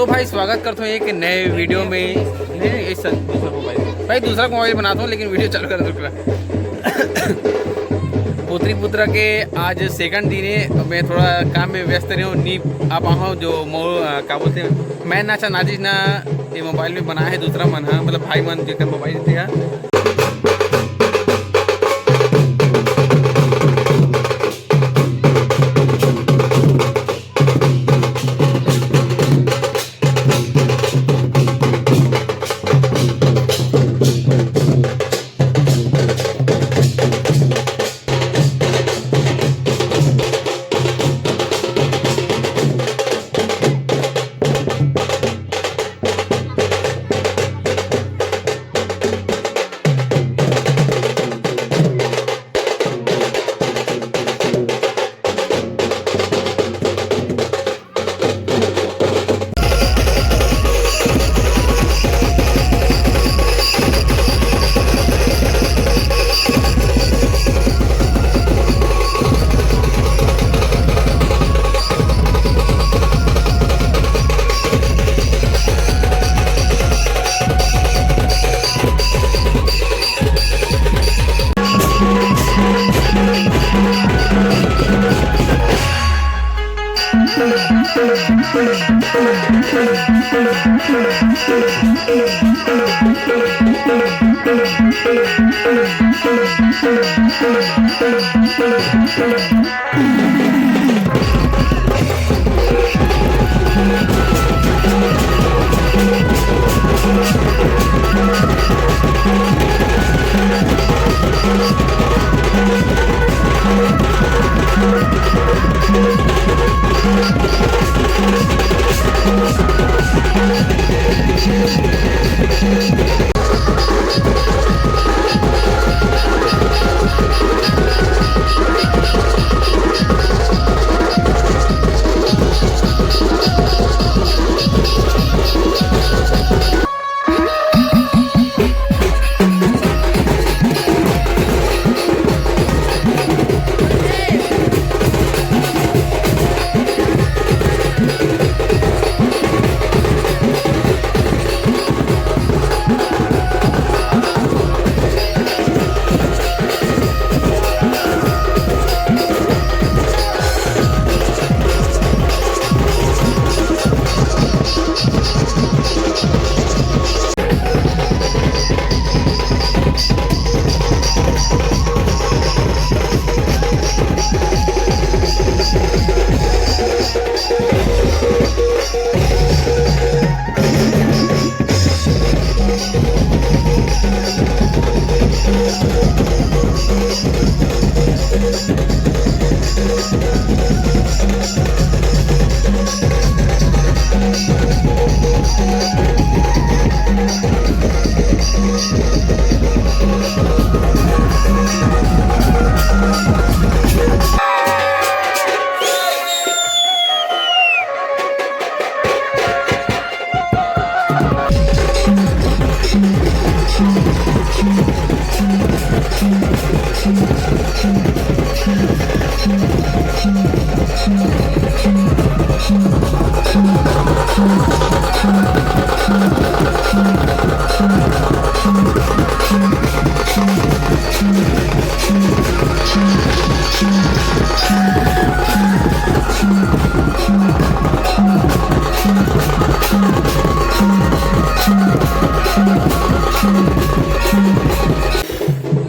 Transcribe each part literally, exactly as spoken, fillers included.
तो भाई, स्वागत करता हूँ एक नए वीडियो में। नहीं, नहीं, ऐसा दूसरा मोबाइल, भाई, दूसरा मोबाइल बनाता हूँ, लेकिन वीडियो चालू कर दूसरा। पुत्री पुत्रा के आज सेकंड दिन है, मैं थोड़ा काम में व्यस्त रहे हूँ, नहीं आ पाऊँ। जो मो का बोलते हैं, मैं ना अच्छा नाचिस ना, ये मोबाइल में बना है दूसरा मन, हाँ, मतलब भाई मन जेकर मोबाइल थे, हाँ।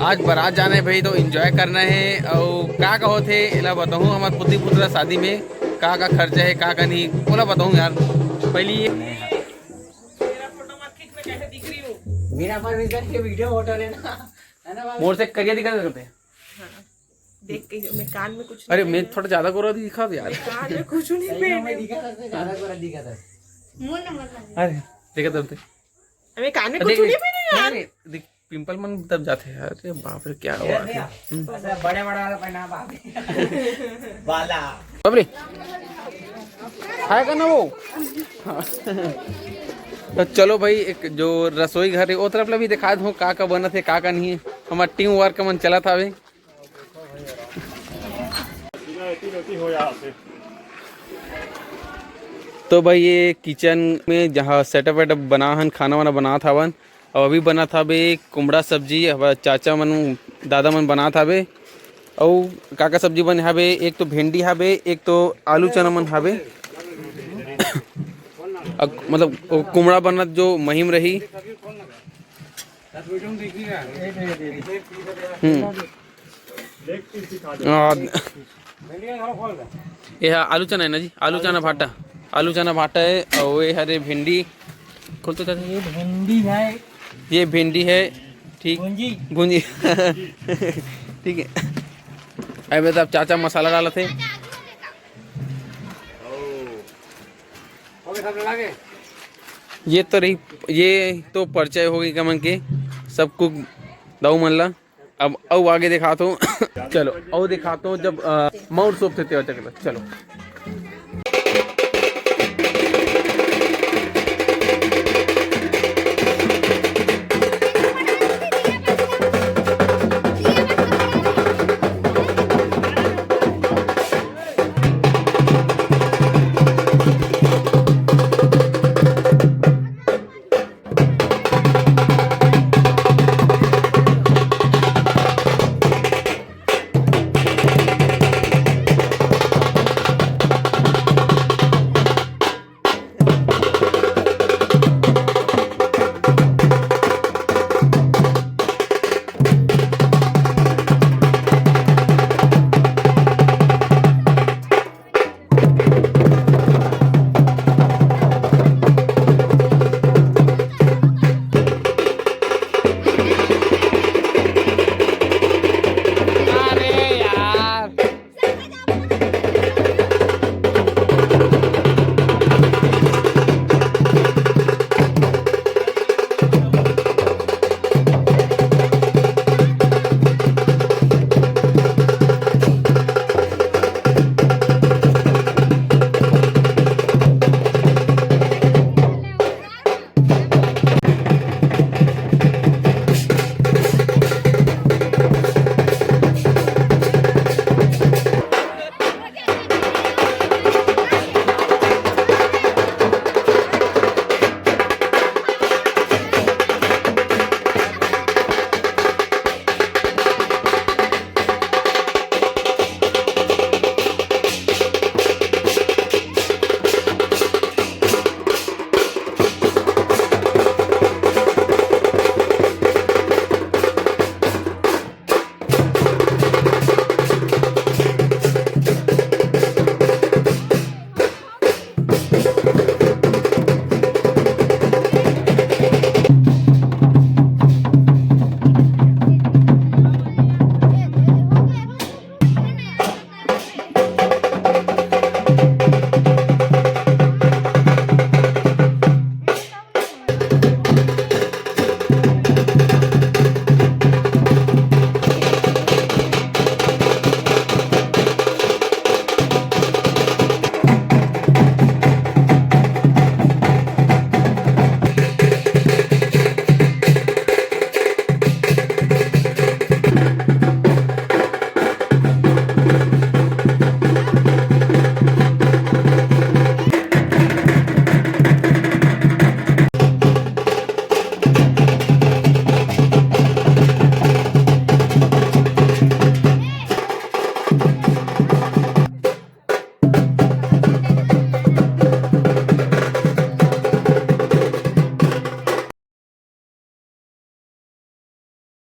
आज बारात जाना है भाई, तो एंजॉय करना है। और का का होथे एला बताहूँ, हमार पुत्री पुत्रा शादी में का का खर्चा है, का का नहीं, ओला बताहूँ यार। पहली ये मेरा फोटो मत खींच, मैं कैसे दिख रही हूँ। बिना परमिशन के वीडियो फोटो लेना, है ना बाबू? मोर से करिया दिखा करते। हाँ। देख के मैं कान में कुछ अरे, नहीं मैं पहना। थोड़ा ज्यादा गोरा दिखा यार। मैं कान में कुछ नहीं सही में पहने। दिखा था, ज्यादा गोरा दिखा था। मुंह नंबर लगा। अरे, देखा तब ते। अबे कान में देख, कुछ नहीं देख, पहने यार। नहीं, देख, पिंपल मन तब जाते हैं। अरे बाप रे, क्या ये हुआ? नहीं, हम्म। ऐसा बड़े बड़ा वाला पहना बाप। बाला। बाप रे, खाएगा ना वो? हाँ। तो चलो भाई, एक जो रसोई घर है, वो तरफ ला भी दिखा दो, का का बनत है, का का नहीं है। हमार टीम वर्क मन चलत हवे। हो यहाँ से। तो भाई, ये किचन में जहाँ सेटअप वेटअप बना हन, खाना वाना बनात हवन, अउ अभी बनात हवे कुमड़ा सब्जी। अब चाचा मन, दादा मन बनात हवे। अउ का का सब्जी बने हवे? एक तो भिंडी हवे, एक तो आलू चना मन हवे। अ, मतलब, वो कुमड़ा बनत जो महीम रही। हम्म। आ, ये हा आलू चना है ना जी, आलू चना भाटा, आलू चना भाटा है। और ये हरे भिंडी, खोल तो चाचा। ये भिंडी है। ये भिंडी है, ठीक। भुंजी। भुंजी। ठीक है। अबे तो अब चाचा मसाला डालत हे। ये तो रही, ये तो परिचय हो गई कमन के, सब कुक दाऊ मन ला। अब अउ आगे दिखात हूँ। चलो, अउ दिखात हूँ जब, अ, मौर सोप थे तेवा चकला। चलो। अरे यार।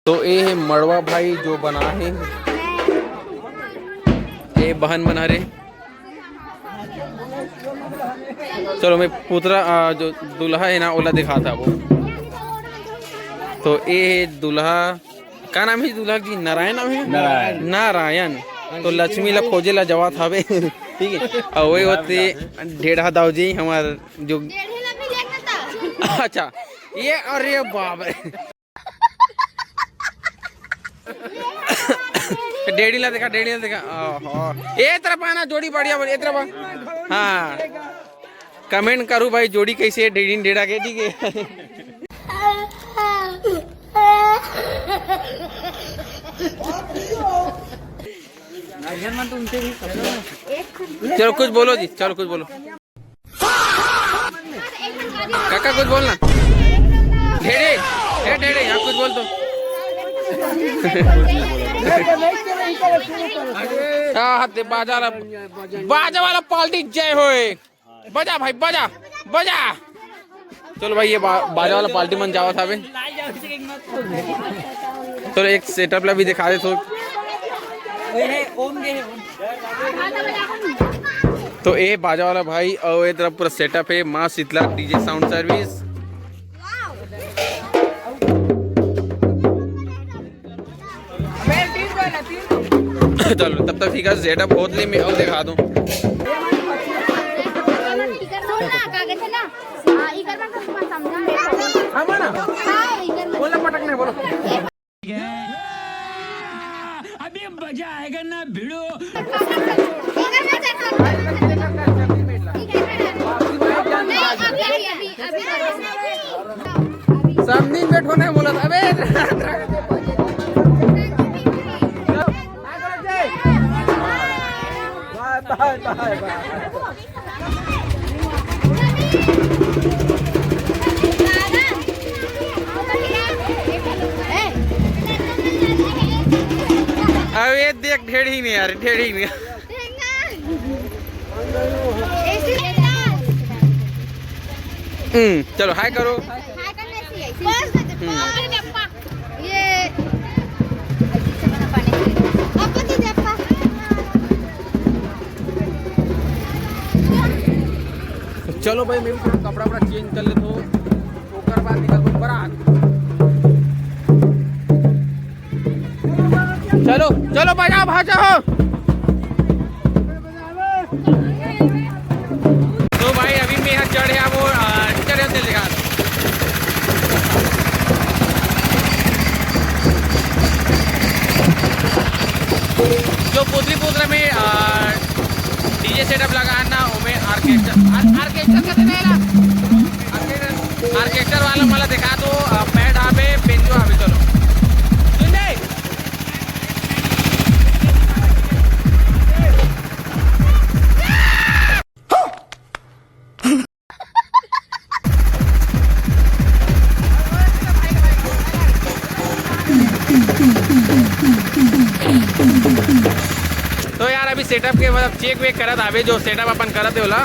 तो ये है मड़वा भाई जो बना है, ये बहन बना रहे। चलो, मैं पुतरा, आ, जो दूल्हा है ना, ओला दिखाता वो। तो ये है दूल्हा, का नाम है दूल्हा जी? नारायण नाम है? नारायण। नारायण। तो लक्ष्मी ला खोजे ला जवात हवे। ठीक है, और वही होते ढेढ़ा दाऊ जी हमार जो। अच्छा, ये, अरे बाप रे। डेढ़ी ला देखा, डेढ़ी ला देखा। ओहो। ए तरफ आना, जोड़ी बढ़िया बन, ए तरफ आ। हाँ। कमेंट करू भाई, जोड़ी कैसे है, डेढ़ी डेढ़ा के, ठीक है। चलो कुछ बोलो जी, चलो कुछ बोलो। का कुछ बोलना। ढेढ़े, ए ढेढ़े, यहाँ कुछ बोल तो। हाँ, हाँ, ते बाजा वाला, बाजा वाला पार्टी जय होए। बजा भाई, बजा, बजा। चलो भाई, ये बा-, बाजा वाला पार्टी मन जावत हवे। चलो, एक सेटअप ला भी दिखा दे तो। तो ए बाजा वाला भाई, और ये तरफ पूरा सेटअप है, माँ शीतला डीजे साउंड सर्विस। चलो, तब तक ठीक है, सेटअप बहुत ले, मैं और दिखा दूँ। सुन ना, का कहते ना, हाँ, इकर मन को समझा। हाँ, माना। हाँ, इकर मन। बोला पटक नहीं, बोलो। अभी मजा आएगा ना भिड़ो। इकर मन से। नहीं, अभी, अभी, अभी, अभी। समझी में बैठो नहीं बोला था। अबे। बाय, बाय, बाय, बाय। अब ये देख, ढेढ़ी नहीं यार, ढेढ़ी नहीं। हम्म, चलो हाय करो। हाय करना चाहिए। बस, हम्म। ये आपको दे दे, आपका। तो चलो भाई, मैं भी थोड़ा कपड़ा वपड़ा चेंज कर लेता हूँ, ओकर बाद निकलबो बारात। चलो, चलो, बजाओ, भाजा हो। तो भाई, अभी मैं यहाँ चढ़े, वो, आ, चढ़े होते दिखा दो। जो पुतली पुत्र में, आ, डीजे सेटअप लगा ना, ओमे ऑर्केस्ट्रा, ऑर्केस्ट्रा कहते नहीं ना, ऑर्केस्ट्रा वाला मला दिखा दो, आ, पैड आवे, बेंजो आवे, चलो। सुन ले। तो यार, अभी सेटअप के, मतलब, चेक वेक करत आवे, जो सेटअप अपन करत हे ओला।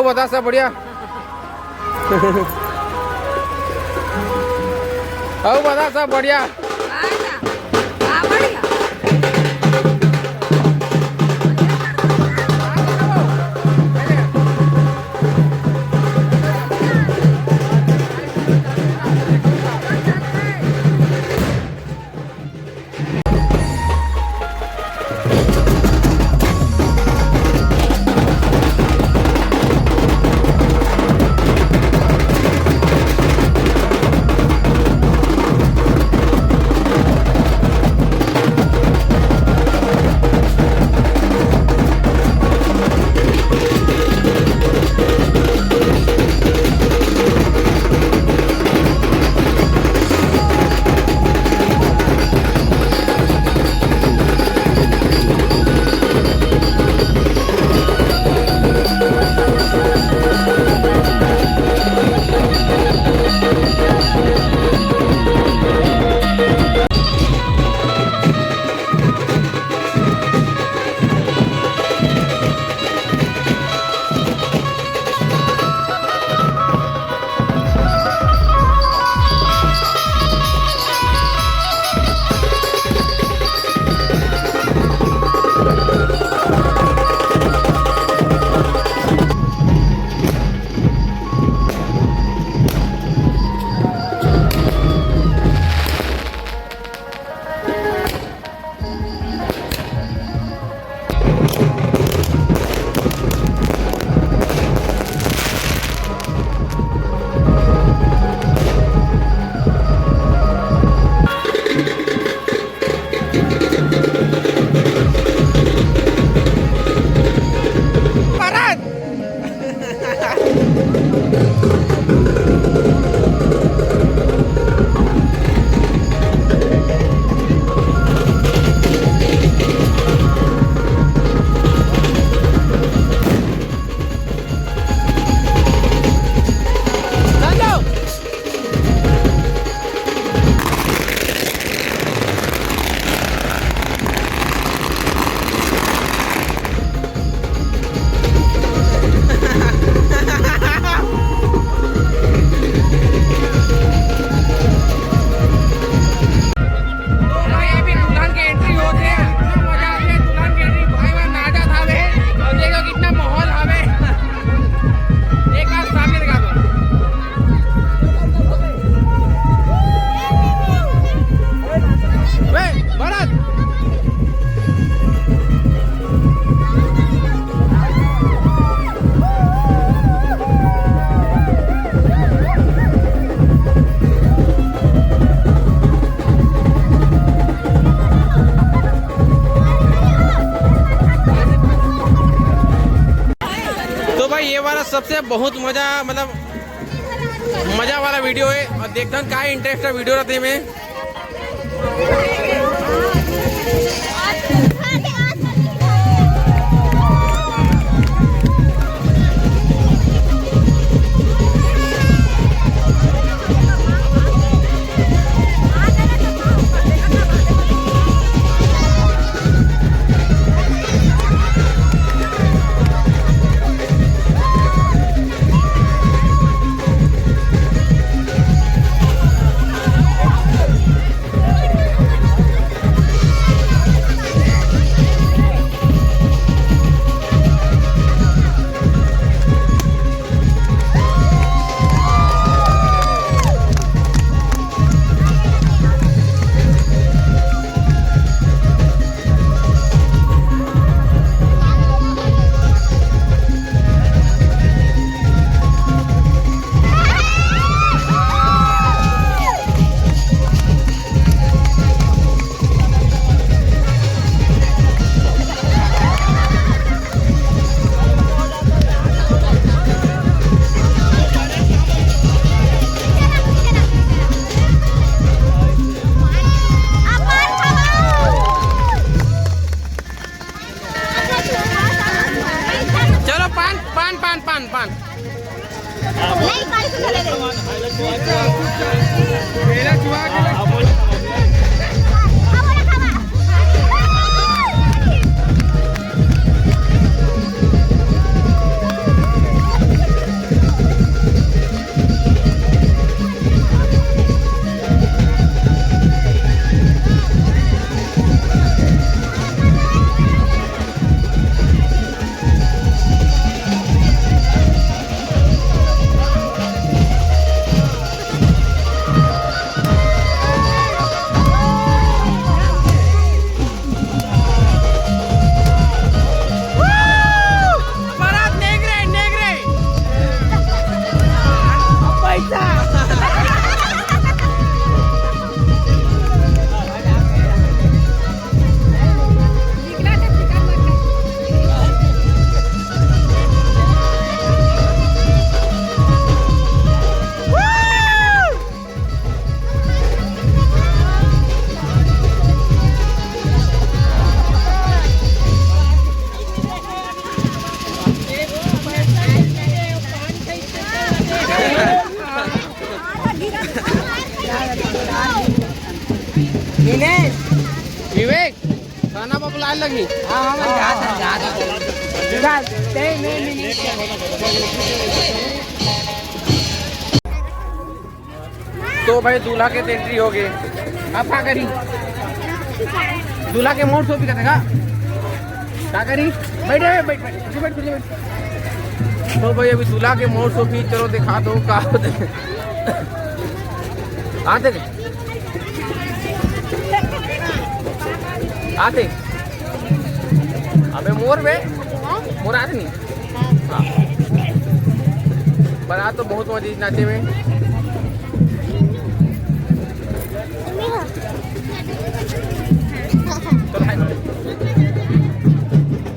बता, सब बढ़िया? अउ बता, सब बढ़िया? तो भाई, अभी दुल्हन के एंट्री होत हे, इतना मजा आथे दुल्हन के एंट्री, भाई, भाई, नाचत हवे, अउ देखो कितना माहौल हवे, एक बार सामने दिखा दो। ए, भरत! तो भाई, ये वाला सबसे बहुत मजा, मतलब, मजा वाला वीडियो हे। अउ देखथन का इंटरेस्ट वीडियो रहिथे एमे। विवेक, खाना बाबू लाए लगी। हाँ, हाँ, मैं जात हूँ, जात हूँ। चल, ते मैं मिली। तो भाई, दूल्हा के तो entry हो गई। अब का करी? दूल्हा के मोर सोपी का देखा। का करी? बैठ, बैठ, बैठ, बैठ, बैठ, बैठ। तो भाई, अभी दूल्हा के मोर सोपी, चलो दिखा दो का होते। आते थे। आते। अबे मोर बे, मोर आते नहीं। हाँ। पर आज तो बहुत मजे नाचे में। चलो हाय करो।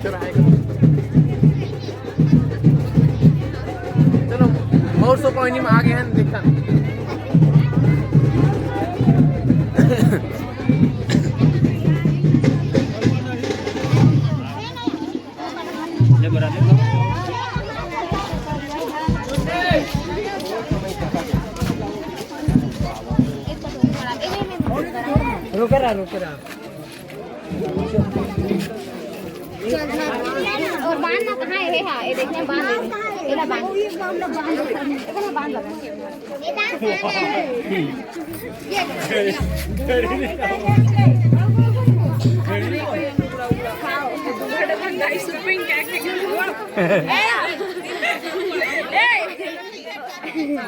चलो हाय करो। चलो, बहुत सौ पॉइंट में आगे हैं, देखता। रुके रहा, रुके रहा। चल, हाँ। और बांध ना कहाँ है? हाँ, ये देखने बांध है। ये ना बांध। ये ना बांध लगा।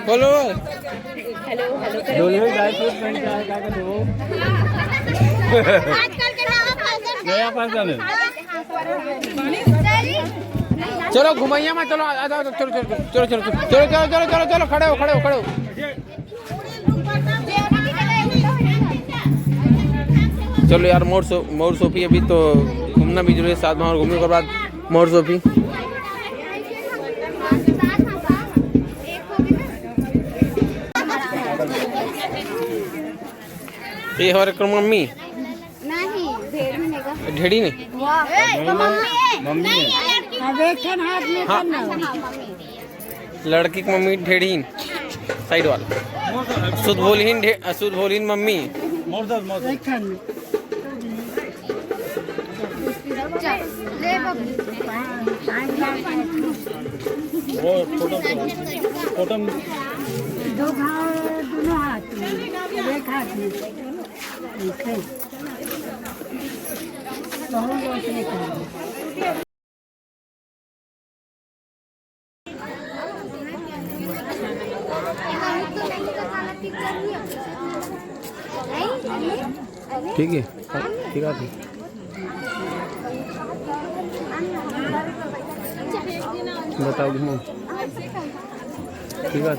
बोलो। हेलो, हेलो करो। डोलवे ड्राई फ्रूट बन के आए, क्या कर दो? आजकल के नया फैशन। नया फैशन है। चलो घुमैया में चलो, आ जाओ, चलो, चलो, खड़े हो, खड़े हो, खड़े हो। चलो यार, मोर सो-, मोर सोफी अभी तो घूमना भी जरूरी है, साथ में और घूमने के बाद मोर सोफी। ये हमारे को मम्मी। नहीं, भेड़ भी नहीं का। ढेड़ी नहीं। वाह। ए, तो मम्मी है। मम्मी है। नहीं, ये लड़की अब एक ठन हाथ में हाँ। करना। अच्छा, हाँ, मम्मी। लड़की की मम्मी ढेड़ीन, साइड वाला। सुध बोलहीन ढे-, सुध बोलहीन मम्मी। एक ठन। चल, ले बाबू। वो फोटो, फोटो में। दो घाव, दोनों हाथ में, एक हाथ में। ऐसे। बहुत बहुत निकाल। ठीक है, ठीक है। बताओ, घूमो। ठीक है।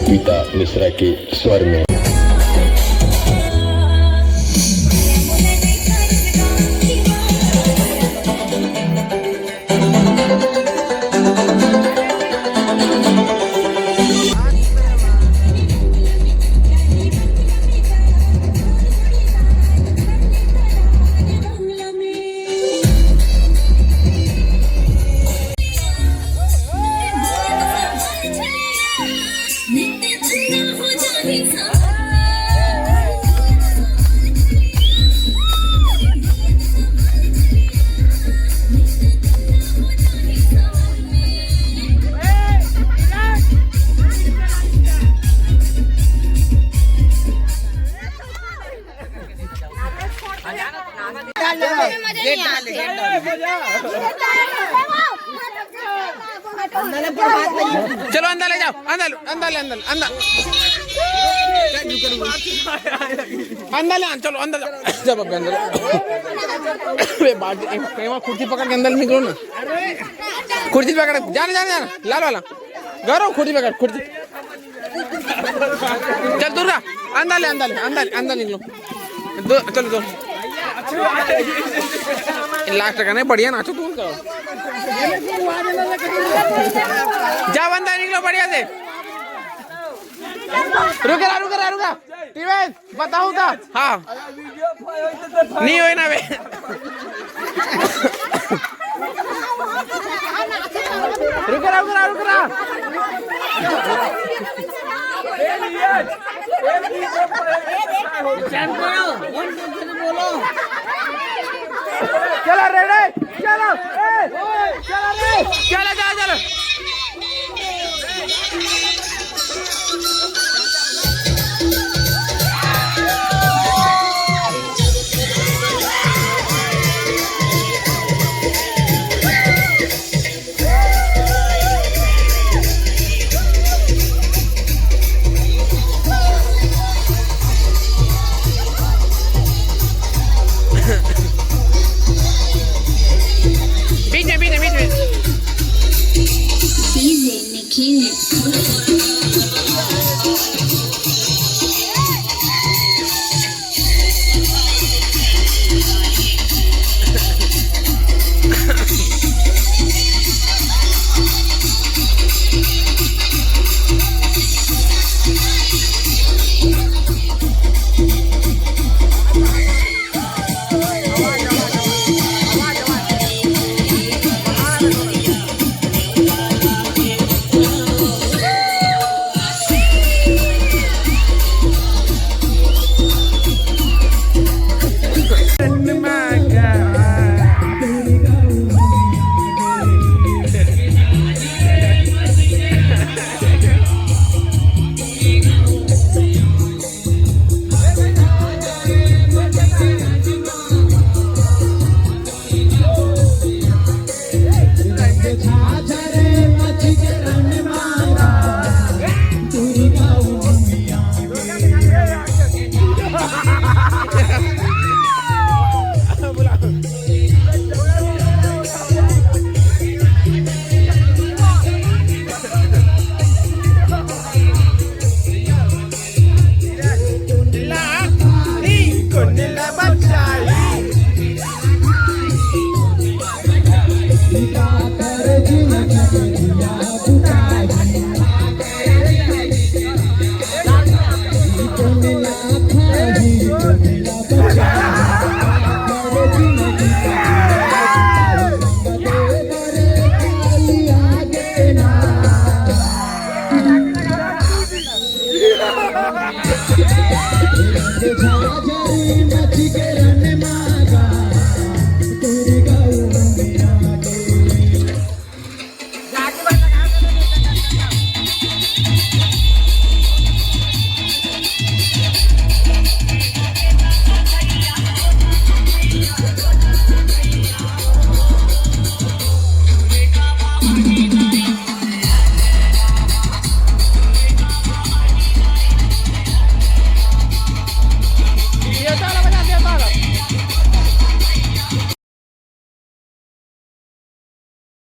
पीता मिश्रा के स्वर में। चलो अंदर ले जाओ, अंदर, अंदर ले, अंदर, अंदर। अंदर ले, चलो अंदर जाओ। जब अब अंदर, अरे बात, ए, ए, वहाँ कुर्सी पकड़ के अंदर निकलो ना। कुर्सी पकड़, जाना, जाना, जाना, लाल वाला। गौरव, कुर्सी पकड़, कुर्सी। चल दुर्गा, अंदर ले, अंदर ले, अंदर, अंदर निकलो। दो, चलो दो। लास्ट का नहीं, बढ़िया नाचो तुम तो। जाओ अंदर निकलो बढ़िया से। रुक रहा, रुक रहा, रुक रहा। टीवेश, बताओ था। हाँ। नहीं होए ना बे। रुक रहा, रुक रहा, रुक रहा। चलो रेडी, चलो, ए, चलो रे, चलो, चलो। बीच में, बीच में, बीच में।